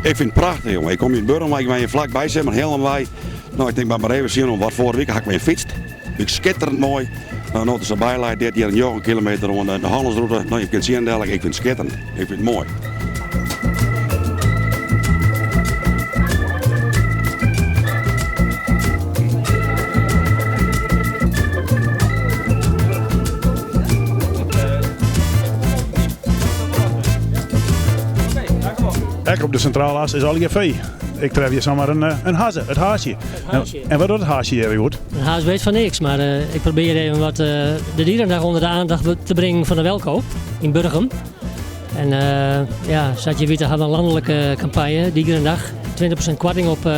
Ik fyn it prachtich jonge. Ik kom yn Burgum wei, ik wenje flakby, sis mar, Hillum wei. No, ik tink mar mar even sjen om wat foarige wike ha ik wer fytst. Wie skitterend moai. No, no't der sa by leit, dit hjir 9 kilometer oan de hannelsrûte. No, je kunt sjen delk, ik fyn it skitterend. Ik fyn it moai. Ek op de Sintrale As is allegear fee. Ik tref hjir samar in, eh, in hazze, it haasje. En wat docht it haasje hjir goed? Een haas weet van niks, maar uh, ik probeer even wat uh, de dierendag onder de aandacht te brengen van de Welkoop in Burgum. En uh, ja, zoals je weet hebben we een landelijke campagne, Dierendag. 20% korting op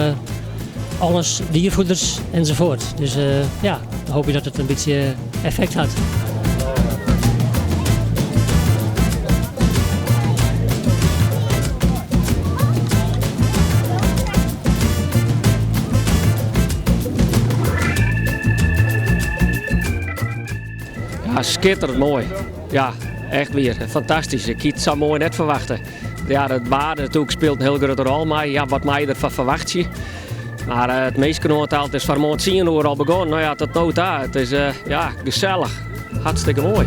alles, diervoeders enzovoort. Dus ja, dan hoop je dat het een beetje effect had. Ja, skitterend moai. Ja, echt wier. Fantastysk. Ik hie it sa moai net ferwachte. Ja, it waar natuerlik spilet in hiel grutte rol mei. Ja, wat meie je derfan ferwachtsje? Mar eh, it minskenoantal is fan 'e moarn 10 oere al begûn. No ja, tot no ta. It is eh, ja, gesellich. Hartstikke moai.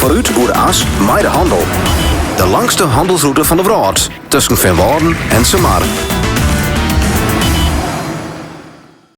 Foarút oer de as mei de hannel. De langste hannelsrûte fan de wrâld, tusken Feanwâlden en Sumar.